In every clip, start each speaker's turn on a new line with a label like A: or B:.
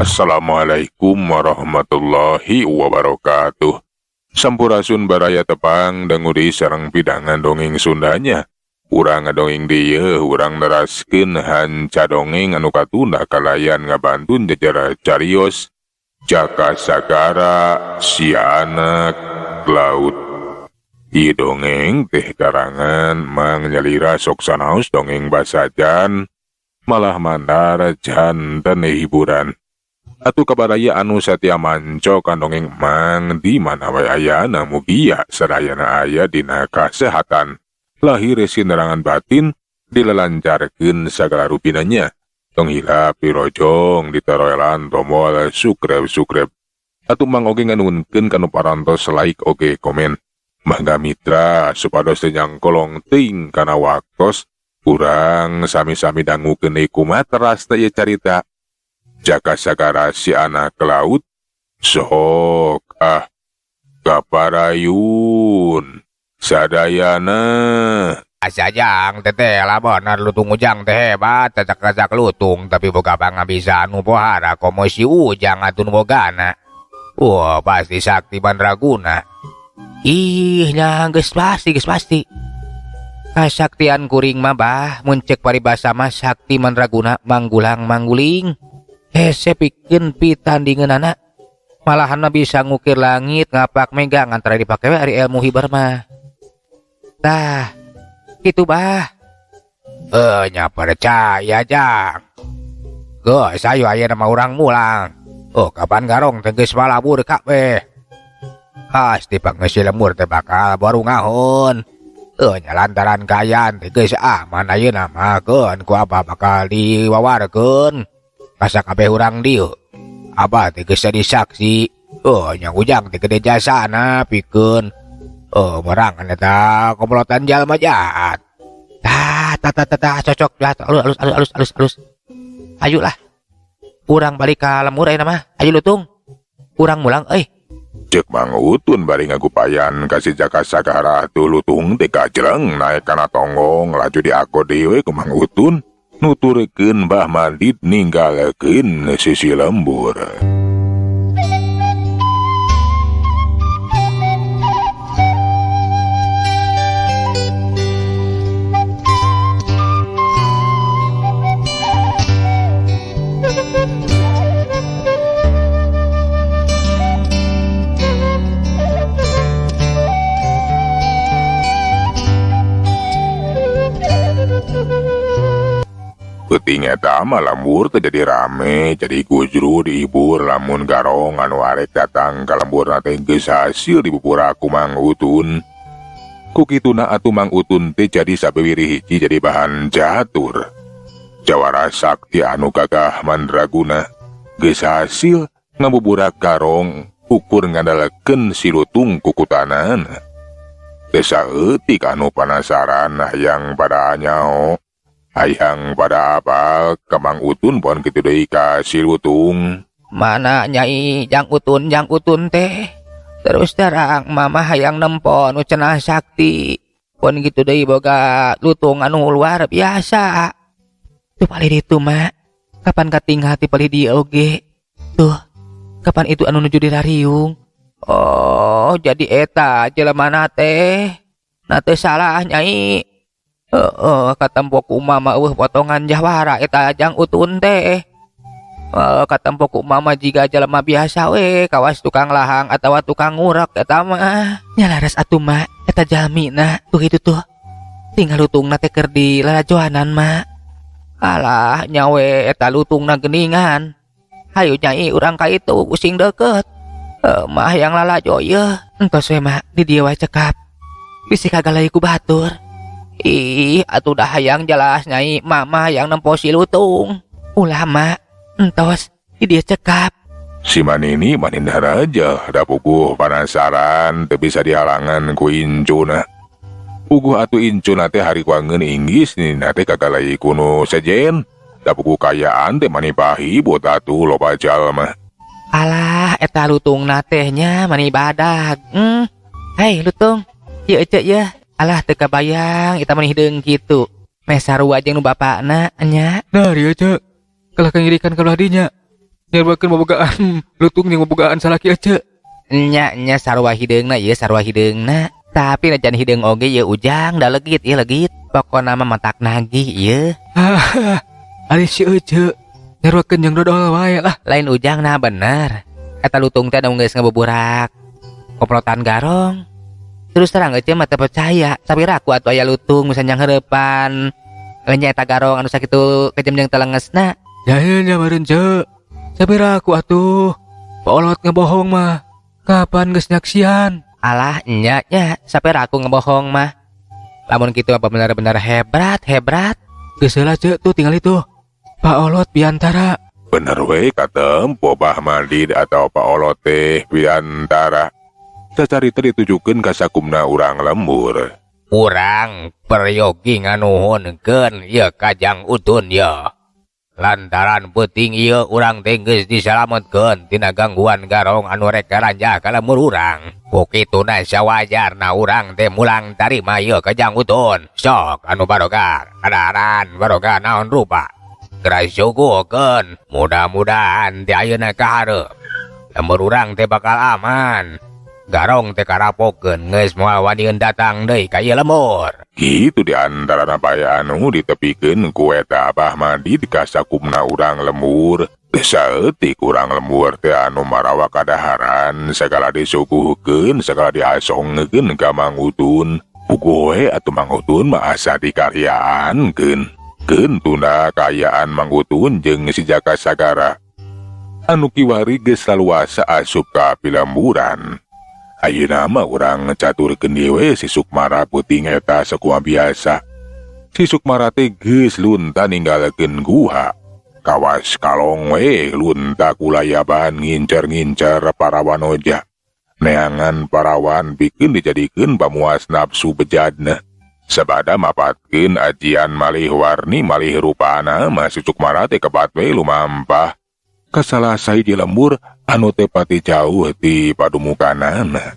A: Assalamualaikum warahmatullahi wabarakatuh. Sampurasun baraya tepang denguri sareng pidangan dongeng Sundanya. Urang ngadongeng dieu urang neraskeun hanca dongeng anu katunda kalayan ngabantun jejer carios Jaka Sagara si anak laut. Ieu dongeng teh karangan Mang Nyalira sok sanaos dongeng basajan malah mandar janten hiburan. Atuh kabaraya anu satia manco kan dongeng Mang di mana wae ayana mugia sadayana aya dina kasehatan. Lahir sinerangan batin dilelancarkeun sagala rupinanya. Tong hilap dirojong ditaroelan tombol subscribe. Atuh Mang oge nganuhunkeun kanu parantos like oge komen. Mangga mitra supados teu nyangkolong teuing kana waktos urang sami-sami dangukeun deui kumaha terasna ieu carita. Jaka Sagara si anak laut sok ah kaparayun sadayana.
B: Asa jang teteh lah bener lutung ujang teh hebat cacak-cacak lutung tapi boga pangabisa anu pohara komo si ujang atuh nu bogana. Wah pasti sakti mandraguna. Ih nya geus pasti geus pasti. Kasaktian kuring mah bah mun ceuk paribasa mah sakti mandraguna manggulang mangguling. Hese pikeun pitandingeunana. Malahan mah bisa ngukir langit ngapak mega ngantara dipake we ari ilmu hibar mah. Tah kitu bah. Nya percaya jang. Geus ayo ayeuna mah urang mulang. Oh kapan garong teh geus malabur kabeh. Pasti pangeusi lemur teh bakal baru ngahon. Nya lantaran kaayaan teh geus aman ayeuna mah keun ku abah bakal diwawarkeun. Kasa kabeh urang dieu. Abah teh geus jadi saksi. Oh nya ujang teh gede jasana pikeun. Oh merangan eta komplotan jalma jahat. Tah tah tah tah cocok lah alus alus alus alus alus. Ayo lah. Urang balik ka lembur ayeuna mah. Ayo lutung. Urang mulang euy.
A: Ceuk Mang Utun bari ngagupayan ka si Jaka Sagara tuh lutung teh kajreng naek kana tonggong laju diakod deui we ku Mang Utun. Nuturkeun Mbah Madid ninggalkeun sisi lembur. Peuting eta mah lembur teh jadi rame, jadi gujru dihibur lamun garong anu arek datang ka lemburna teh geus hasil dibubura ku Mang Utun. Ku kituna atuh Mang Utun teh jadi sabewiri hiji jadi bahan catur. Jawara sakti anu gagah mandraguna geus hasil ngabuburak garong ukur ngandalkeun si lutung kukutanan. Teu saeutik anu panasaran hayang pada nyao. Hayang pada apal ka Mang Utun pon kitu deui ka si lutung.
B: Mana nyai jang Utun jang Utun teh. Terus terang mama hayang nempo nu cenah sakti. Pon kitu deui boga lutung anu luar biasa. Tuh palih ditu mak. Kapan katinggal ti palih dieu oge. Tuh kapan itu anu nuju dirariung. Oh jadi eta jelemana teh. Na teu salah nyai. Heeh, katempo ku mama eueuh potongan jawara eta jang Utun teh. Katempo ku mama jiga jelema biasa we, kawas tukang lahang atawa tukang ngurek eta mah.
C: Nya laras atuh mak, eta jalmina tuh itu tuh. Tinggal lutungna teh keur di lalajoanan mak.
B: Alah nyawe eta lutungna geuningan. Hayu nyai urang ka itu using deukeut. Mah yang lalajo ieu.
C: Entos we mak, di dieu wae cekap. Bisi kagalai ku batur.
B: Ih, atuh dah hayang jelas nyai mama yang nempo si lutung.
C: Ulah mak, entos di dieu cekap.
A: Si Manini maninda raja da puguh panasaran teu bisa dihalangan ku incuna. Puguh atuh incuna teh hari kuangeun inggis nina teh kagalai kuno sejen. Da puguh kayaan teh mani pahibut atuh loba jalma.
C: Alah eta lutungna teh nya mani badag. Hei lutung, ieu ece yeuh. Alah teu kabayang eta mani hideung kitu. Meh sarua jeung nu bapakna nya.
D: Nah rieu ce, kalah kangirikan ka belah dinya. Nyaruakeun bobogaan lutung jeung bobogaan salaki ece.
C: Nya nya sarua hideungna ieu sarua hideungna. Tapi najan hideung oge ieu Ujang da legit ieu legit. Pokona mah matak nagih ieu.
D: Ari si ece nyaruakeun jeung dodol wae lah.
C: Lain Ujang nah bener. Eta lutung teh anu geus ngabuburak komplotan garong. Terus terang ece mah teu percaya, sapiraku atuh aya lutung misalnya heurepan nya eta garong anu sakitu kejem jeung telengesna.
D: Jahil nya meureun ce. Sapiraku atuh. Polot ngebohong mah. Kapan geus nyaksian?
C: Alah nya nya sapiraku ngebohong mah. Lamun kitu apa bener-bener hebrat hebrat.
D: Geus heula ce tuh tinggal itu. Pak Olot biantara.
A: Bener we katempo Bah Madid atau Pak Olot teh biantara. Cacarita ditujukeun ka sakumna urang lembur.
B: Urang peryogi nganuhunkeun ieu ka Jang Utun ye. Lantaran peuting ieu urang teh geus disalametkeun tina gangguan garong anu rek karanjah ka lembur urang. Ku kituna sawajarna urang teh mulang tarima ieu ka Jang Utun. Sok anu baroga kadaharan baroga naon rupa. Geura suguhkeun, mudah-mudahan ti ayeuna ka hareup lembur urang teh bakal aman. Garong teh karapokeun geus moal waniun datang deui ka ieu lembur.
A: Kitu di antarana bae anu ditepikeun ku eta Abah Madid ka sakumna urang lembur. Teu saeutik urang lembur teh anu marawa kadaharan sagala disuguhkeun sagala diasongkeun ka Mang Utun. Puguh we atuh Mang Utun mah asa dikaryaankeun. Keun tunda kaayaan Mang Utun jeung si Jaka Sagara. Anu kiwari geus laluasa asup ka pilemburan. Ayeuna mah urang caturkeun deui we si Sukmara peuting eta sakumaha biasa. Si Sukmara teh geus lunta ninggalkeun guha. Kawas kalong we lunta kulayaban ngincer-ngincer parawan oja. Neangan parawan pikeun dijadikeun pamuas nafsu bejadna. Sabada mapatkeun ajian malih warni malih rupana mah si Sukmara teh kebat we lumampah. Ka salah sahiji lembur anu teu pati jauh ti padumukanana.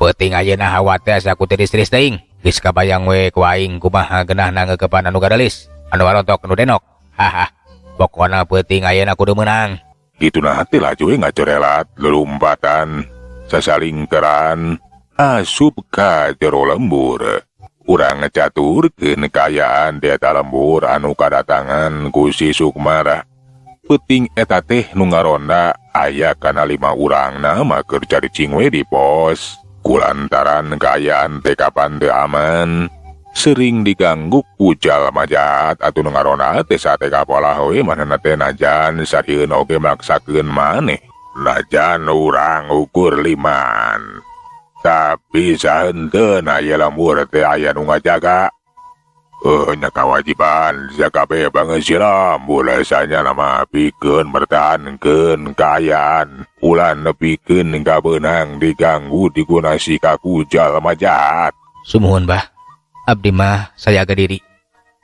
B: Peuting ayeuna hawa teh asa ku tiris-tiris teuing. Geus kabayang we ku aing kumaha geunahna ngeukepan anu gadelis, anu warontok anu denok. Haha. Pokona peuting ayeuna kudu meunang.
A: Kituna teh laju we ngacorelat lelumpatan, sasalingkeran asup ka jero lembur. Urang ngacaturkeun kaayaan di eta lembur anu kadatangan ku si Sukmara. Peuting eta teh nu ngaronda aya kana 5 urangna mah keur caricing we di pos. Kulantaran kaayaan teh kapan teu aman, sering diganggu ku jalma jahat atuh nu ngaronda teh sate kapolah we manehna teh najan sarieun oge maksakeun maneh. Najan urang ukur liman. Tapi sahenteun aya lembur teh aya nu ngajaga. Nya kawajiban sakabeh bangsa lembur lasanya nama pikeun mertahankeun kaayaan ulah nepikeun kabeunang diganggu digunasi kaku jalma jahat.
C: Sumuhun bah, abdi mah sayaga diri.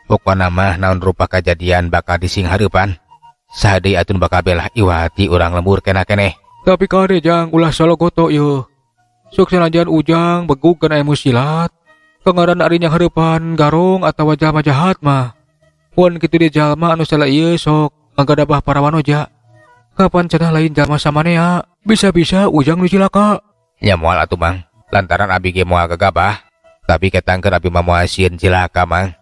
C: Pokona mah naon rupa kajadian bakal disinghareupan. Saha deui atun bakal belah iwati urang lembur kena keneh.
D: Tapi kade jang ulah salogoto ieu. Sok sanajan Ujang begug kana ilmu silat. Kangaran ari nya hareupan garong atawa jalma jahat mah. Pun kitu di jalma anu salah ieu sok ngagadabah para wanoja. Kapan cenah lain jalma samanea, bisa-bisa Ujang nu cilaka.
C: Nya moal atuh Mang, lantaran abi ge moal gagabah. Tapi ketangkeun abi mah moal sieun cilaka Mang.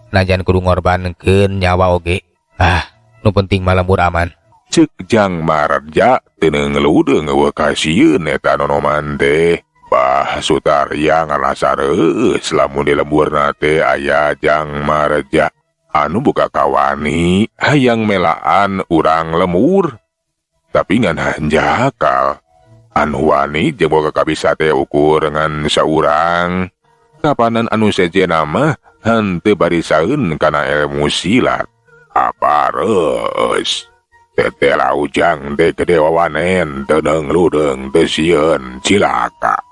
C: Najan kudu ngorbankeun nyawa oge. Ah, nu penting mah lembur aman.
A: Ceuk Jang Marja teu ngeludeung eueuh kasieun eta nonoman teh. Bah Sutarya ngarasa reueus lamun di lemburna teh aya Jang Marja anu buka kawani hayang melaan urang lemur. Tapi ngan hanjakal anu wani jeung boga kabisa teh ukur ngan saurang. Kapanan anu sejenna mah henteu barisaeun kana ilmu silat. Apa reus teteh Ujang teh gede wawanen teu ngeludeung teu sieun cilaka.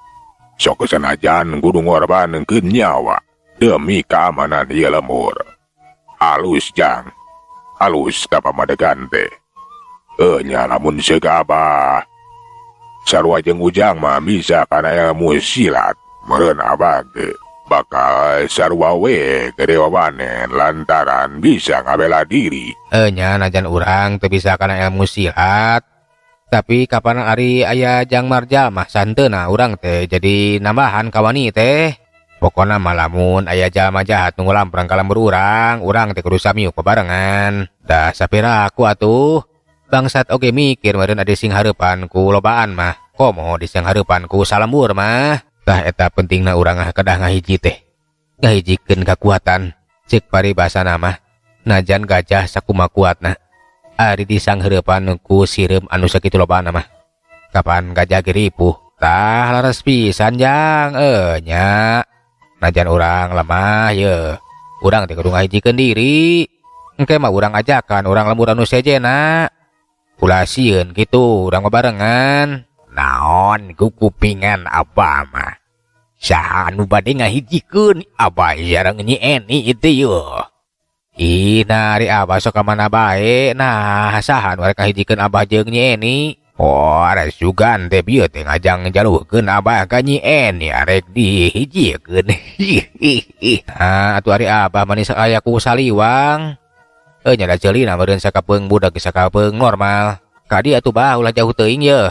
A: Sok sanajan kudu ngorbankeun nyawa demi keamanan ieu lembur. Alus Jang, alus ka pamadegan teh. Nya lamun seuk abah. Sarua jeung Ujang mah bisa kana ilmu silat, meureun abah ge. Bakal sarua we gede wawanen lantaran bisa ngabela diri.
C: Nya najan urang teu bisa kana ilmu silat. Tapi kapan ari aya Jang Marjal mah santeuna urang teh jadi nambahan kawani teh. Pokona mah lamun aya jalma jahat nu ngalamprang ka lembur urang, urang teh kudu samiuk bebarengan. Dah sapira aku atuh. Bangsat oge mikir meureun adi sing hareupan ku lobaan mah. Komo di sing hareupan ku salembur mah. Tah eta pentingna urang ah kedah ngahiji teh. Ngahijikeun kakuatan ceuk paribasana mah. Najan gajah sakumaha kuatna. Ari disangheurepan ku sireum anu sakitu lobana mah. Kapan gajah ge ripuh. Tah laras pisan jang nya. Najan urang lemah ye. Urang teh kudu ngahijikeun diri. Engke mah urang ajakan urang lembur anu sejena. Ulah sieun kitu urang babarengan.
B: Naon kukupingan abah mah. Saha anu bade ngahijikeun abah sareng Nyi Eni itu ye.
C: Ih, nah ari abah sok ka mana bae. Nah, saha nu arek ngahijikeun abah jeung Nyi Eni?
B: Oh, are sugan teh bieu teh ngajang jaluhkeun abah ka Nyi Eni arek dihijikeun.
C: Nah, atuh ari abah manis aya ku saliwang. Nya da ceulina meureun sakapeung budak sakapeung normal. Ka dieu atuh bah ulah jauh teuing ye.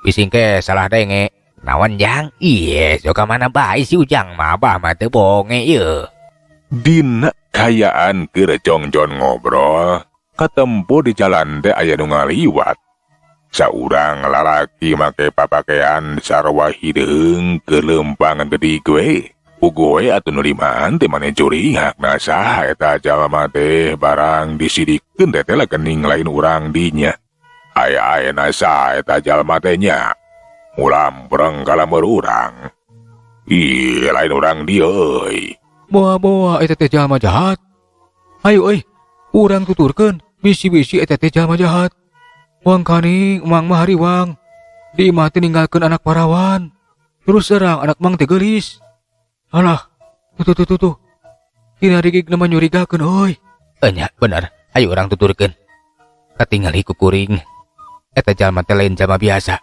C: Bising ke salah denge.
B: Naon jang? Iye, sok ka mana bae si Ujang mah abah mah teu bonge ye.
A: Dina kayaan keur jongjon ngobrol, katempo di jalan teh aya nu ngaliwat. Saurang lalaki make papakean sarua hideung keur leumpang gede gue. Puguh we atuh nu limaan teh maneh curihak na saha eta jalma teh barang disidikeun teh teh gening lain urang dinya. Aya-aya na saha eta jalma teh nya. Mulampreng ka lembur urang. Ih, lain urang dieu euy.
D: Boa-boa eta teh jalma jahat. Ayo euy, urang tuturkeun bisi-bisi eta teh jalma jahat. Wang kaning mang mah hariwang. Di imah teh ninggalkeun anak parawan. Terus serang anak mang teh geulis. Alah, tuh tuh tuh tuh. Dina rigigna mah nyurigakeun euy.
C: Nya bener, ayo urang tuturkeun. Katingali ku kuring. Eta jalma teh lain jalma biasa.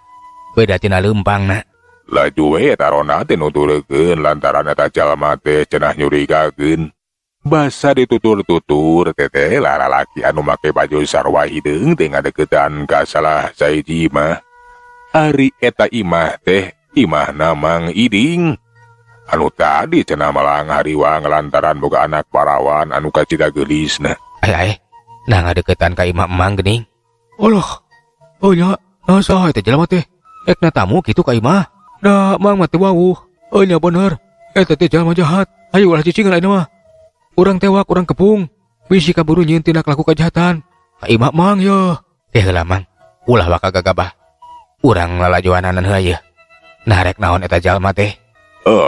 C: Beda tina leumpangna.
A: Laju we tarona teh nuturkeun lantaran eta jalma teh cenah nyurigakeun. Basa ditutur-tutur teteh lalaki anu make baju sarua hideung teh ngadeukeutan ka salah sahiji imah. Ari eta imah teh imahna Mang Iding. Anu tadi cenah malang hariwang lantaran boga anak parawan anu kacida geulisna.
C: Ay ay, nah ngadeukeutan ka imah emang geuning.
D: Alah, oh nya, nah saha eta jelema teh? Ekna tamu kitu ka imah. Da mang mah teu wawuh. Oh nya bener, eta teh jelema jahat. Ayo ulah cicingan ayeuna mah. Urang tewak, urang kepung. Bisi kaburu nyieun tindak laku kejahatan. Ka imah mang ye.
C: Teh heula mang, ulah waka gagabah. Urang lalajoananan heula ye. Nah rek naon eta jalma teh?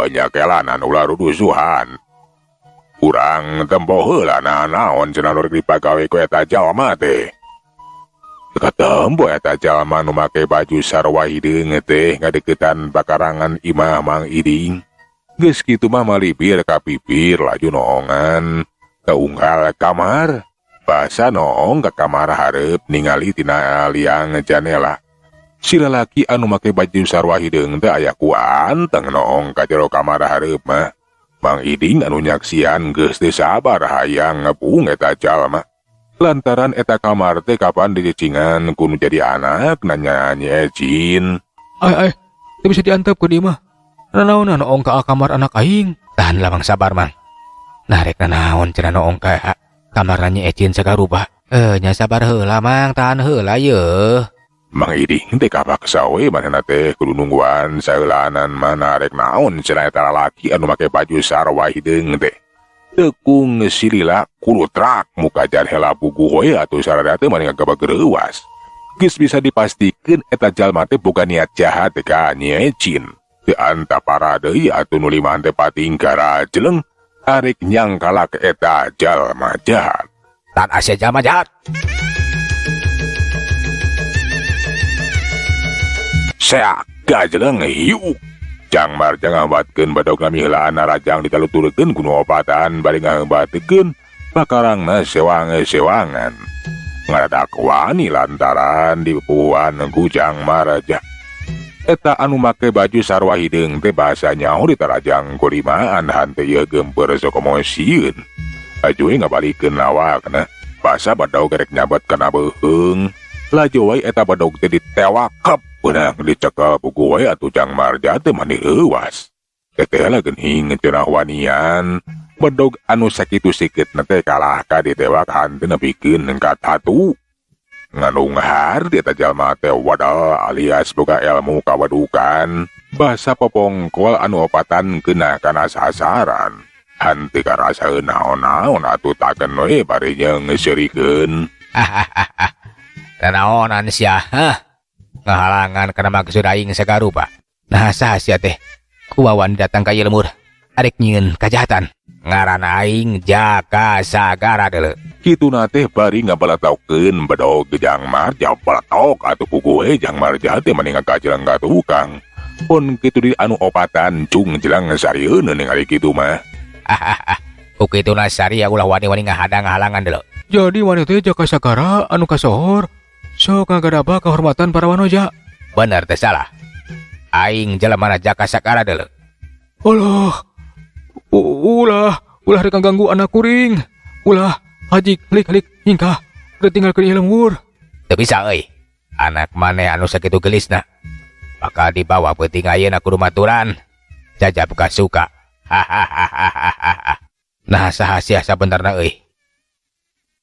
A: Nya kelanan ulah rudusuhan. Urang tempo heula naon cenah nu rek dipagawe ku eta jalma teh. Katempo eta jalma nu make baju sarua hideung teh ngadeukeutan bakarangan imah Mang Iding. Geus kitu mah malipir ka pipir laju noongan kaunggal kamar. Basa noong ka kamar hareup ningali tina liang janela. Si lalaki anu make baju sarua hideung teh aya ku anteng noong ka jero kamar hareup mah. Mang Iding anu nyaksian geus teu sabar hayang ngepung eta jalma. Lantaran eta kamar teh kapan dicicingan ku nu jadi anak nanya Nyi Ecin.
D: Ay ay, teu bisa diantep ku dieu mah. Nanaonan noong ka kamar anak aing.
C: Tahan lah mang sabar mang. Nah rek nanaon cenah noong ka kamar Nyi Ecin sagarupa. Nya sabar heula mang, tahan heula ye.
A: Mang Iding teh kapaksa we manehna teh kudu nungguan saheulaanan mah narek naon cenah eta lalaki anu make baju sarua hideung teh. Tekung silila kulutrak muka janhela puguh we atuh sarada teh maneh ngagabagereuwas. Geus bisa dipastikeun eta jalma teh boga niat jahat teh ka Nyi Ecin. Teu antapara deui atuh nu limaan teh patingkara jeleng arek nyangkalak eta jalma jahat.
B: Tan asa jalma jahat.
A: Seak gajeleng hiuk. Jang Marja ngabatkeun badog nami heulaan rajang ditaluturkeun ku nu opatan bari ngabatekeun pakarangna sewang-sewangan. Ngaradak wani lantaran dipupuan ku Jang Marja. Eta anu make baju sarua hideung teh basa nyaho ditarajang ku limaan hante ieu geumpeur sakomo sieun. Laju we ngabalikeun lawakna. Basa bedog rek nyabet kana beuheung. Laju we eta bedog teh ditewak kep beunang dicekel pugu we atuh Jang Marja teh mani euas. Teteh lah geuning cenah wanian. Bedog anu sakitu sikeutna teh kalah ka ditewak hanteu nepikeun ka tatu. Nganunghar di eta jalma teh wadal alias boga ilmu kawadukan. Basa popongkol anu opatan kena kana sasaran. Hanteu karasaeun naon-naon atuh taken we bari jeung seurikeun.
B: Nanaonan sia, hah? Ngahalangan kana maksud aing sagarupa. Nah saha sia teh? Kuwawan datang ka ieu lemur. Arek nyieun kajahatan. Ngaran aing Jaka Sagara deuleu.
A: Kituna teh bari ngabalatokeun bedog Jang Marja balatok atuh ku gue Jang Marja teh mani ngakajeleng ka tukang. Pun kitu di anu opatan cung jelang sarieun ningali kitu mah.
B: Ku kituna saria ulah wani-wani ngahadang ngahalangan deuleu.
D: Jadi wani teh Jaka Sagara anu kasohor sok ngagadaba kehormatan para wanoja.
B: Bener teh salah. Aing jelemana Jaka Sagara deuleu.
D: Alah. Ulah, ulah rek ganggu anak kuring. Ulah, hajik, halik-halik, hingkah. Udah tinggal ke lembur.
B: Teu bisa euy. Anak maneh anu sakitu geulisna. Bakal dibawa peuting ayeuna kudu maturan. Jajab kasuka. Hahaha. Nah saha sia sabenerna euy.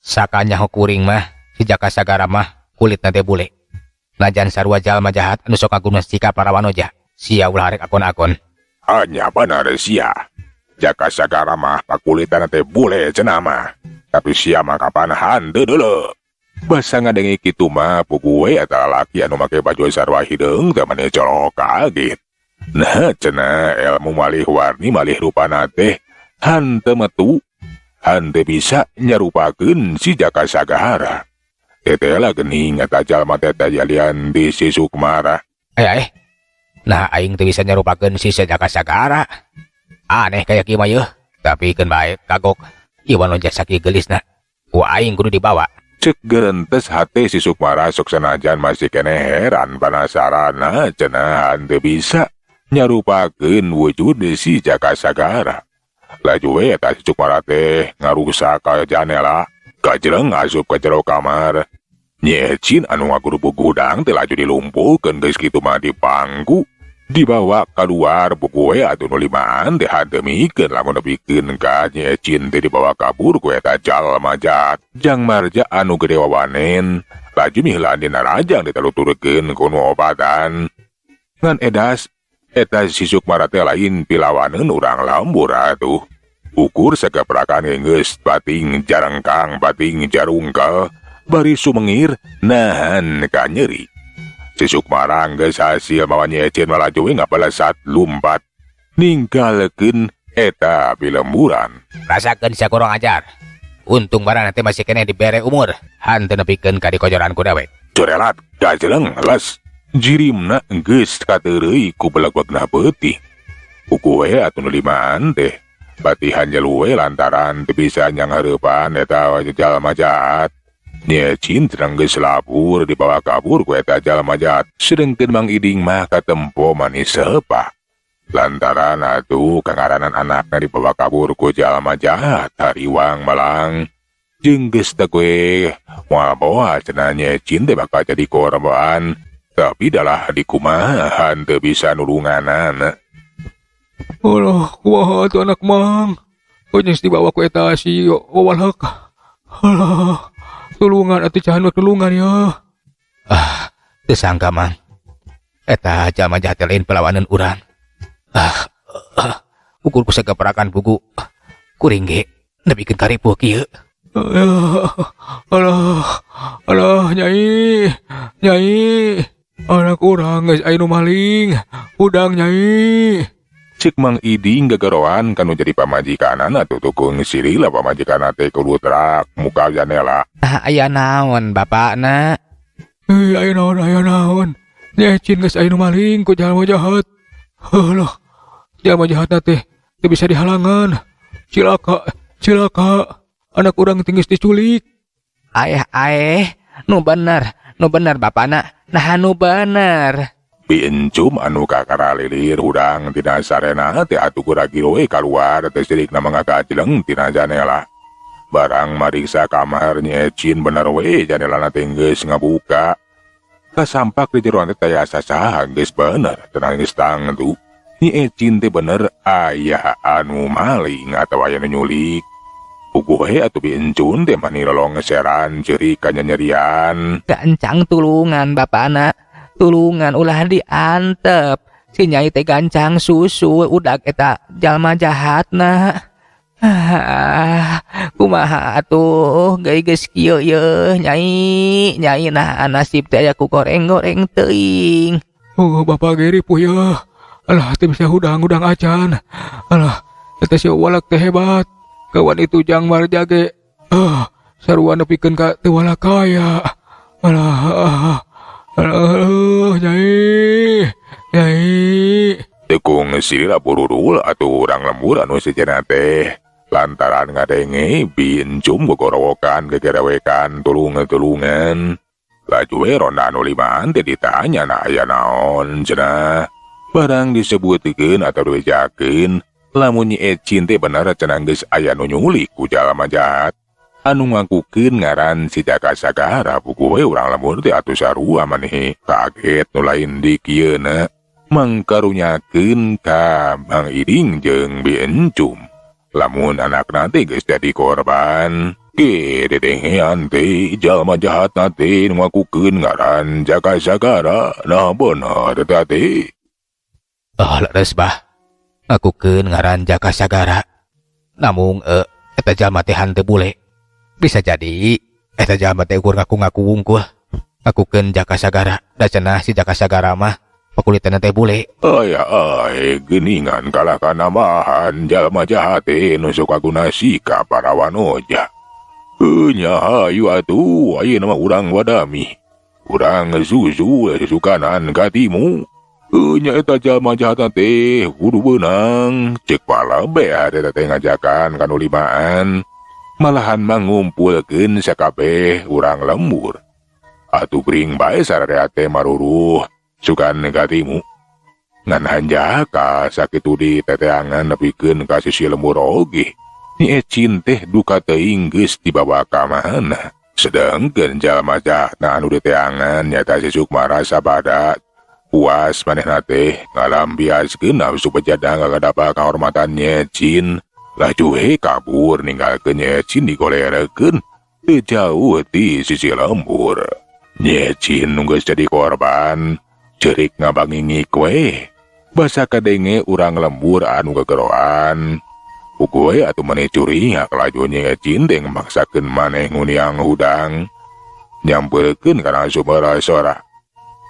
B: Sakanyaho kuring mah si Jaka Sagara mah kulitna teh bule. Najan sarua jalma jahat anu sok ngaguna sikap para wanoja. Sia ulah rek akon-akon.
A: Hanya bener sia. Jaka Sagara mah pakulitan teh bule cenah mah. Tapi sia mah kapan hanteu deuleu. Basa ngadenge kitu mah puguh we eta lalaki anu make baju sarua hideung teh mani colok kaget. Nah cenah ilmu malih warni malih rupana teh hanteu metu. Hanteu bisa nyarupakeun si Jaka Sagara. Teteh lah geuning eta jalma teh jalian di si Sukmara.
B: Nah aing teu bisa nyarupakeun si Jaka Sagara. Aneh kaya kieu mah yeuh. Tapi keun bae kagok. Ieu wanoja sakieu geulisna. Ku aing kudu dibawa.
A: Cek gerentes hate si Sukmara sok sanajan masih keneh heran penasaran cenah hanteu bisa nyarupakeun wujud si Jaka Sagara. Laju we eta si Sukmara teh ngarusak ka janela. Kajeleng asup ka jero kamar. Nyecin anu ngagurubug gudang teh laju dilumpuhkeun geus kitu mah dipangku. Dibawa keluar buku we atuh nu limaan teh hanteu mikeun lamun nepikeun ka nyecin teh dibawa kabur ku eta jalma jahat. Jang Marja anu gede wawanen laju miheulaan dina rajang ditaluturkeun ku nu obatan. Ngan edas eta si Sukmara teh lain pilawaneun urang lembur atuh. Ukur sageprakan geus bating jarengkang bating jarungkel bari sumengir nahan ka nyeri. Si Sukmara geus hasil mawa nyecin malaju we ngabalesat lumpat ninggalkeun eta pilemburan.
B: Rasakeun sia kurang ajar. Untung barang teh masih keneh dibere umur. Hanteu nepikeun ka dikojoran ku dewek.
A: Corelat gajeleng les. Jirimna geus kateureuy ku beleg-belegna peuting. Kuku we atuh nu limaan teh. Batihan jeluwe lantaran teu bisa nyanghareupan eta jalma jahat. Nyecin terang geus lapur dibawa kabur ku eta jalma jahat. Sedengkeun Mang Iding mah katempo manis sepah. Lantaran atuh kangaranan anakna dibawa kabur ku jalma jahat hariwang malang. Jeung geus teh we moal boa cenah nyecin teh bakal jadi korban. Tapi dalah dikumaha hanteu bisa nulunganan.
D: Alah, kumaha atuh anak mang. Geus dibawa ku eta si wawalek. Alah, tulungan atuh cahan tulungan ya.
B: Ah, teu sangka mang. Eta jalma jahat lain pelawanan urang. Ukur ku sageprakan buku. Kuring ge nepikeun karipuh kieu.
D: Alah, alah, nyai, nyai. Anak urang geus aya nu maling. Udang nyai.
A: Cek Mang Iding gagaroan kanu jadi pamajikanana atuh tukung sirila pamajikanna teh kudu terak muka janela.
C: Ah, aya naon bapakna?
D: Aya naon, aya naon. Nyecin geus aya nu maling ku jalma jahat. Alah, jalma jahatna teh teu bisa dihalangan. Cilaka, cilaka. Anak urang tingis diculik.
C: Ayah, ayah, nu bener, nu bener bapakna. Nah, nu bener.
A: Bi Encum anu kakara lilir hudang tina sarena teh atuh gura-giro we kaluar teh sirikna mangakajleng tina janela. Barang mariksa kamar Nyi Ecin bener we janelana teh geus ngabuka. Kasampak di jero teh taya sasaha geus bener tenang geus tangtu. Nyi Ecin teh bener aya anu maling atawa aya nu nyulik. Puguh we atuh Bi Encun teh mani lolongseran ceurik kanyanyerian.
C: Gancang tulungan bapana, tulungan ulah diantep. Si Nyai teh gancang susul udag eta jalma jahatna. Ah, kumaha atuh geus kieu yeuh Nyai, Nyai nah nasib teh aya ku goreng-goreng teuing.
D: Oh, bapak ge ripuh yeuh. Alah teu bisa hudang-hudang acan. Alah, eta si Walak teh hebat. Kawan itu Jang Marja ge. Ah, sarua nepikeun ka teu walakaya. Alah, ah, alah, Nyai, Nyai.
A: Tekung silila bururul atuh urang lembur anu sejenna teh. Lantaran ngadenge Bi Encum gogorowokan gegerewekan tulung-tulungan. Laju we ronda anu limaan teh ditanya na aya naon cenah. Barang disebutkeun atau dibejakeun, lamun Nyi Ecin teh bener cenah geus aya nu nyulik ku jalma jahat. Anu ngakukeun ngaran si Jaka Sagara puguh we urang lembur teh atuh sarua maneh kaget nu lain di kieuna. Mangkarunyakeun ka Mang Iding jeung Bi Encum. Lamun anakna teh geus jadi korban, ge dedengean teh jalma jahatna teh nu ngakukeun ngaran Jaka Sagara. Nah bener teh teh.
C: Oh, leres bah. Ngakukeun ngaran Jaka Sagara. Namung eta jalma teh hanteu bule. Bisa jadi eta jalma teh ukur ngaku-ngaku wungkul. Ngakukeun Jaka Sagara. Da cenah si Jaka Sagara mah pakulitanna teh bule.
A: Aya ai geuningan kalah kana mahan jalma jahat teh nu sok kaguna sikap para wanoja. Nya hayu atuh ayeuna mah urang wadami. Urang susu susukanan katimu. Nya eta jalma jahat teh kudu beunang. Cek pala bea eta teh ngajakan kanu limaan. Malahan mangumpulkeun sakabeh urang lembur. Atuh bring bae sararea teh maruruh sukan katimu. Ngan hanjaka sakitu di teteangan nepikeun ka sisi lembur oge. Nyi Ecin teh duka teuing geus dibawa ka mana. Sedangkeun jalma jahatna anu diteangan nyata si Sukmara sabada. Puas manehna teh ngalambiaskeun nafsu bejada ngagadapa kahormatan Nyi Ecin. Laju we kabur ninggalkeun Nyi Ecin digolerekeun teu jauh ti sisi lembur. Nyi Ecin nu geus jadi korban ceurik ngabangingik we. Basa kadenge urang lembur anu gegeroan. Puguh we atuh maneh curiak laju Nyi Ecin teh maksakeun maneh nguniang hudang. Nyampeurkeun kana sumber sora.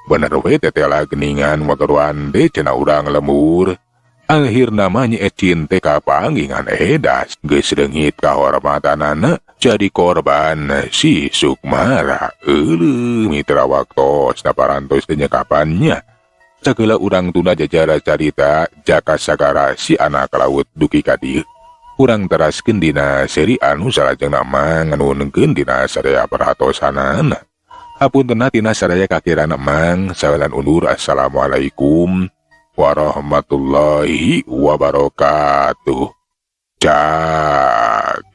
A: Bener we tetela geningan wageruan teh cenah urang lembur. Akhirna mah Nyi Ecin teh kapanggingan edas geus leungit kahormatanana jadi korban si Sukmara. Euleuh mitra waktos naparantos teh nyekapannya. Sagala urang tunda jajara carita Jaka Sagara si anak laut dugi ka dieu. Urang teraskeun dina seri anu salajengna mah nganuhunkeun dina sadaya perhatosanana. Hapuntenna tina sadaya kakirana mang sawelan undur. Assalamualaikum warahmatullahi wabarakatuh. Cag.